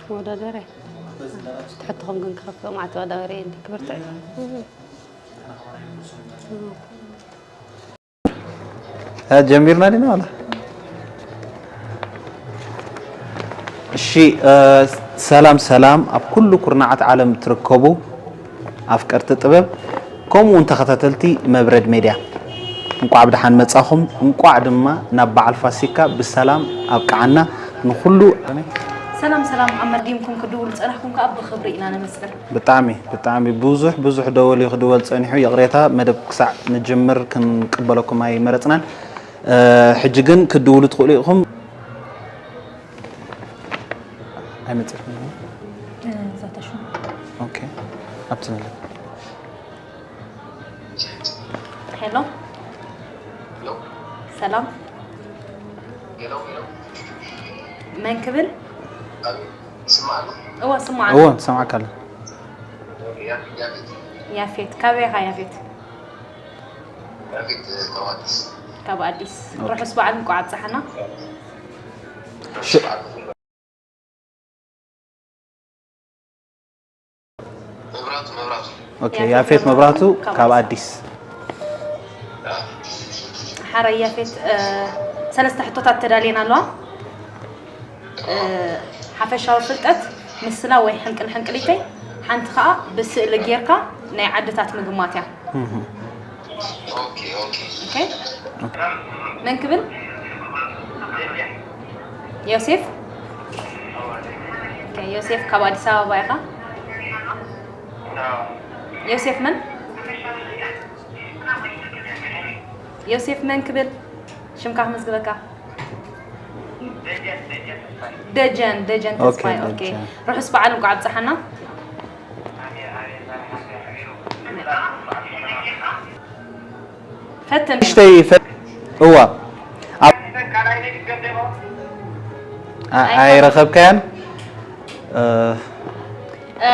ወዳደረ ትሕትኹም ግን ክኸፍቶም ዓተዋዳወረ እንዲ ክብርትዕ ጀሚርና ዲና ዋላ? እሺ፣ እ፣ ሰላም ሰላም፣ ኣብ ኩሉ ኩርናዓት ዓለም ትርከቡ ኣፍቀርቲ ጥበብ፣ ከምኡ እውን ተኸታተልቲ መብረድ ሜድያ፣ እንቋዕ ብደሓን መጻኹም። እንቋዕ ድማ ናብ በዓል ፋሲካ ብሰላም ኣብቅዓና። ንኹሉ ሰላም ሰላም፣ ኣብ መርዲምኩም ክድውሉ ጸናሕኩም ከኣ ብኽብሪ ኢና ነመስግን። ብጣዕሚ ብጣዕሚ ብዙሕ ብዙሕ ደወል እዩ ክድወል ጸኒሑ። ይቕሬታ፣ መደብ ክሳዕ ንጅምር ክንቅበለኩም ኣይመረጽናን። እ፣ ሕጂ ግን ክትድውሉ ትኽእሉ ኢኹም። ኣይመጽእኩም። እ፣ ዛታ ሽሙ። ኦኬ። ኣብቲ ንለ። ሄሎ። ሄሎ። ሰላም። ሄሎ፣ ሄሎ። መን ክብል? ኣቤት። ይስማዕ ኣሎ? እወ፣ ስማዕ ኣሎ። እወ፣ ሰማዕካ ኣሎ። ኦኬ፣ ያፌት፣ ያፌት። ያፌት። ካበይ ኢኻ ያፌት? ያፌት፣ እ፣ ካብ ኣዲስ። ካብ ኣዲስ። ኦኬ። ርሑስ በዓል፣ እንቋዕ ኣብጽሓና። ርሑስ በዓል። መብራቱ፣ መብራቱ። ኦኬ፣ ያፌት ያፌት መብራቱ መብራቱ ካብ ካብ ኣዲስ። ኣዲስ። ሓራይ ያፌት፣ እ፣ ሰለስተ ሕቶታት ተዳልየን ኣለዋ። እ፣ ሓፈሻዊ ፍልጠት፣ ምስላ ወይ ሕንቅል ሕንቅሊተይ፣ ሓንቲ ኸኣ ብስእሊ ጌርካ ናይ ዓድታት ምግማት እያ። እህ። ኦኬ፣ ኦኬ። ኦኬ። መን ክብል? ዮሴፍ? ኦኬ፣ ዮሴፍ ካብ ኣዲስ ኣበባ ኢኻ? ዮሴፍ መን? ዮሴፍ መን ክብል? ሽምካ ክመዝግበካ። ደጀን፣ ደጀን ተስፋይ። ኦኬ፣ ደጀን ተስፋይ። ኦኬ። ደጀን። ርሑስ በዓል፣ እንቋዕ ኣብጽሓና። ፈትን። ንእሽተይ ፈ-፣ እዋ። ኣብ-፣ ኣ-፣ ኣይኮነን። ኣይረኸብካያን? እ፣ እ፣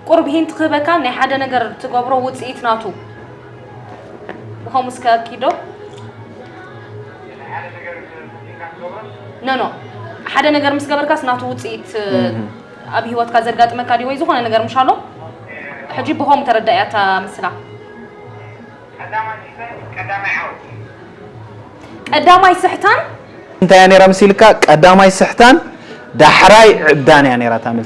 ቁሩብ ሂንት ክህበካ፣ ናይ ሓደ ነገር ትገብሮ ውጽኢት ናቱ። ብኸምኡ እስከ ኪዶ። ኖ፣ ኖ። ሓደ ነገር ምስ ገበርካስ ናቱ ውጽኢት፣ እ፣ እህ። ኣብ ህይወትካ ዘጋጥመካ ድዩ ወይ ዝኾነ ነገር ምሽ ኣሎ? ሕጂ ብኸምኡ ተረዳእያ እታ ምስላ። ቀዳማይ ስሕታን እንታይ እያ ነይራ መሲልካ? ቀዳማይ ስሕታን ዳሕራይ ዕብዳን እያ ነይራ እታ መልሲ።